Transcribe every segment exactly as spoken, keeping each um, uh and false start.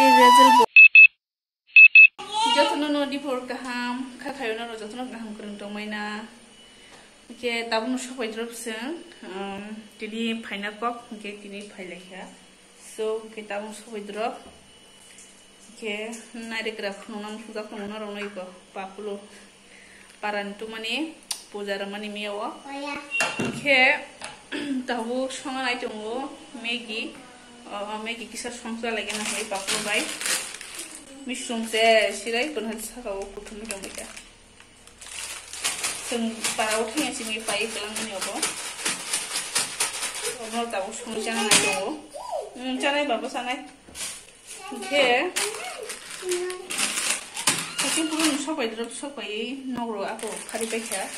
Result bo-, jotono no dipor kaham, kha khayo no jotono kaham kwrwng tongmai na. Hwnkhe tabukno sopai drop se, um, tini phaina kok, hwnkhe tini phailaikha. So, hwnkhe tabuk sopai drop. Hwnkhe nairikra phunukna muchungjak tongo norokno iko, Papulo. Parani tongmani puja rwmani miyao. Hwnkhe tabuk songna nai tongo Maggi. O, o, Maggi kisa songcha lagi na hai Papulo bai. Misrung se sirai kono saka o kuthumwi tongwi kha. Chwng para o thangya simi pai kwlangmani obo. Obo tabuk songwi chana nai tongo. Hmm, chanai baba chanai. Hwnkhe, hwnkhe bwrwini sopai drop sopai nok rw ako khari paikha.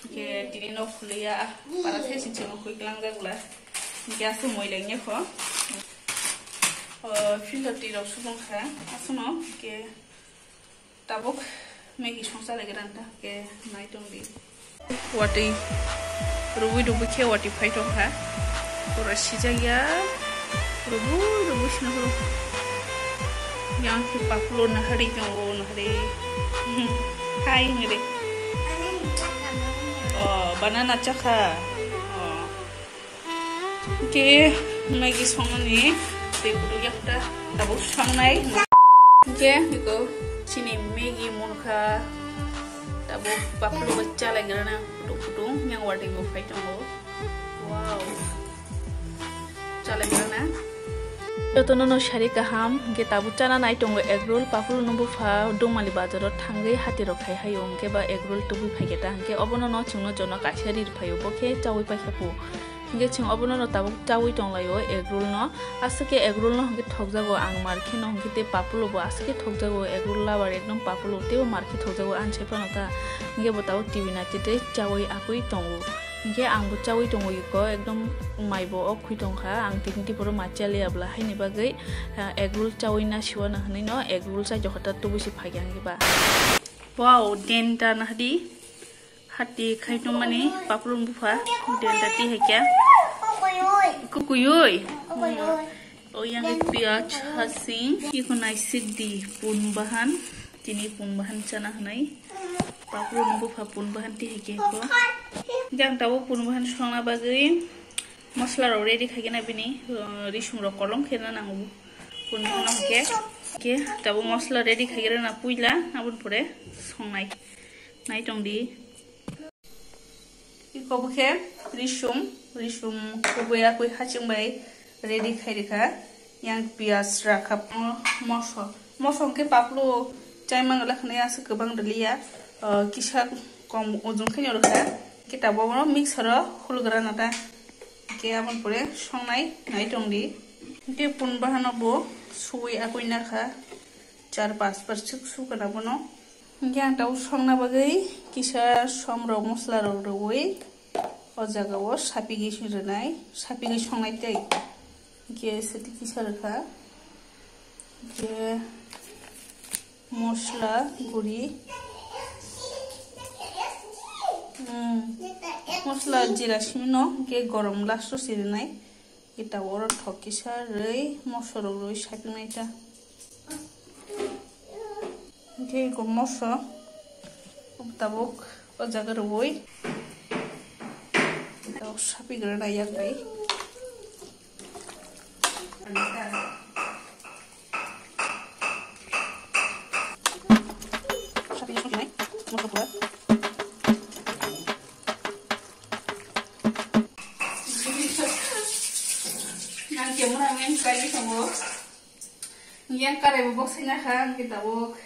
Hwnkhe tini nok khwlaiya, para thai sing sing khwi kwlangjak bwla. Hwnkhe aswk moi lengya kho. O, filter twi rok subung kha. Aswkno hwnkhe tabuk Maggi songsa lagi ranta hwnkhe nai tongdi. Watwi rubui rubui khe watwi phai tongkha. Pura sijakya. Rubui rubui sino phuru. Yang khe Papulo nahari tongo, nahari. Hai hwnwi. Oh, banana chakha. Oh. Hwnkhe Maggi songmani tei kutuk yakta tabuk sangnai. Hwnkhe iko chini Maggi munkha tabuk Papulo bai chalaigrana kutuk kutuk yang watwi bo phai tongo. Wow. Chalaigrana. Jotono no sari kaham, hwnkhe tabuk chana nai tongo egg roll, Papulo no bupha Dongmali bazaro thangwi hati rok khai hayo, hwnkhe ba egg roll tubui phaikhe ta, hwnkhe obono no chwngno jono kaisa rir phaio, bo khe chaui paikha pu. Hwnkhe chwng obono no tabuk chaui tonglaio egg roll no. Aswk khe egg roll no hwnkhe thokjago ang mar kheno, hwnkhe tei Papulo bo aswk khe thokjago egg roll lover ekdom Papulo teibo mar khe thokjago ani sai phano ta. Hwnkhe bo tabuk T V naitwi tei chaui akui tongo. Hwnkhe ang bo chaui tongo iko ekdom mai bo ok khui tongkha ang tini tei boro ma chaliya bwla haini bagwi, ah, egg roll chaui na siwana hwnwi no egg roll chai jokha ta tubui se phai khe ang ba. Wow, denta nahdi. Hati khai tongmani Papulo bupha, denta ti hai kya? Kukuyoi. O yang piyaj hasing, iko naisik di pun bahan, tini pun bahan chana hwnwi. Papulo bupha pun bahan ti hai kya ko. Jang tabuk pun bahan songna bagwi mosla rok ready khai khe na bini, uh, risung rok kolom khe na nango. Pun bahan hwnkhe, khe tabuk mosla ready khai khe na puila, aboni pore songnai. Nai tongdi. Iko bo khe risum, risum kubui akui haching bai ready khai rikha. Yang piyaj rakha, mo-, moso. Moso hwnkhe Papulo chai mangala khwnwi aswk kwbang rwliya. Ah, kisa kom ujung khe rwkha. Khe tabuk bono mixer o hulgra nata. Khe aboni pore songnai nai tongdi. Khe pun bahano bo suwi akui nakha. Char pas bar swk sukha na bono. Hingke ang tabuk songna bagwi kisa som rok mosla rok rwui o jaga o sapigwi rwnai, sapigwi songnai tei. Hingke sati kisa rwkha. Hingke mosla guri. Hmm. Mosla jira simi no hingke gorom last o si rwnai. Kita oro thok kisa rwi moso rok rwi sapinai ta. Hingke iko moso tabuk o jaga rwi tabuk sapigrana yak bai. Sapinai moso pura. Nang camera man kai tongo. Yang karai bo box ina kha, ang kita bo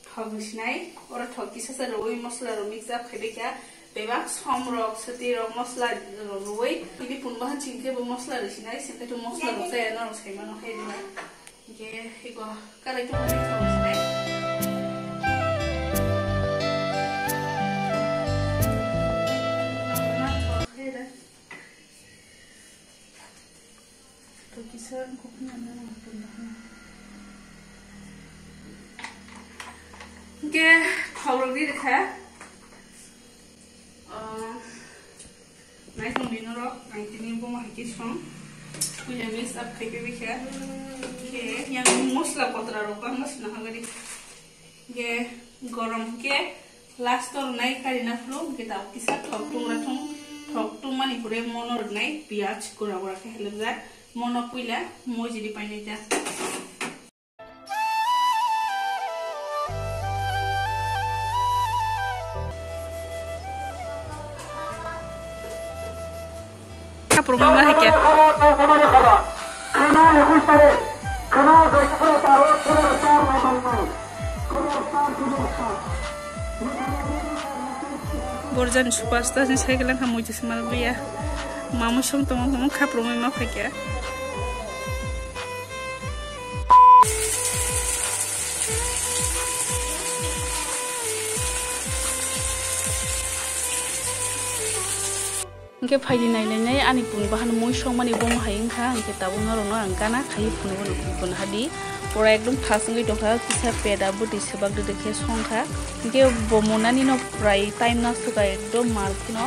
thok sinai. Oro thok kisa sa rwi mosla rok mix up khai kha. Bebak som rok, sati rok, mosla rok rwi. Ini pun bahan chingke bo mosla rwi sinai, singke tu mosla rok saya na rok sai mano hai dina. Hingke iko karai tongmani thok sinai. Hingke thok rok ri rikha. Ah, naisong di norok, ang tini bo ma hai khe song. Puila mix up khai khe bikha. Khe yang mosla Kotora rok bangma sina hagari. Ge gorom ke last o rwnai karina phuru, ge tabuk kisa thok tung rathung, thok tung mani pore mono rwnai piyaj gora gora khe helejak, mono puila mojri painai ta. Kaprok ma hai khe. Borjan superstar ni cycle ang kha muitu se mal buya. Mamu song tong tong khaprok ma phai khe. Hwnkhe phaidi nailainai ani pun bahan mui songmani bomo hai wngkha, hwnkhe tabuk norokno ang gana khaiwi phunugwi phunukha di. Pura ekdom thas wngwi tongkha, kisa peda bwtwi swbak dwdw khe songkha. Hwnkhe bo munani no prai time nasukha, ekdom mal kheno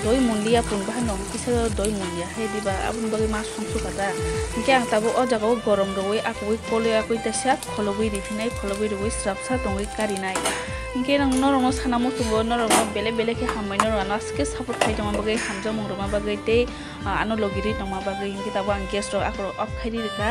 doi munliya pun bahan rok kisa doi munliya hai diba, aboni bagwi ma songsukha ta. Hwnkhe ang tabuk o jaga o gorom rwui akwui kolwi akwui teisa kholobwi riphinai, kholobwi rwui srapsa tongwi karinai. Hwnkhe norokno sana muchungo, norokno belai belai khe hambai, norok ano aswk khe support khai tongma bagwi, hamjakmung rwma bagwi tei, ah, ano logi rwi tongma bagwi. Hwnkhe tabuk ang gas rok akorok off khai rikha.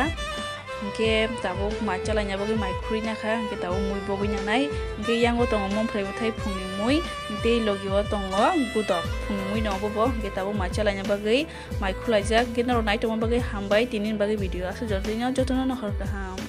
Hwnkhe tabuk mai chalaina bagwi mai khurui nakha, hwnkhe tabuk mui bogwi nanai. Hwnkhe yango tongo mungphrai bwthai phungni mui, tei logi o tongo gudok phungni mui no obo bo. Hwnkhe tabuk mai chalaina bagwi mai khulaijak. Hwnkhe norok naitokma bagwi hambai, tini ni bagwi video aswk jotono, jotono no hor kaham.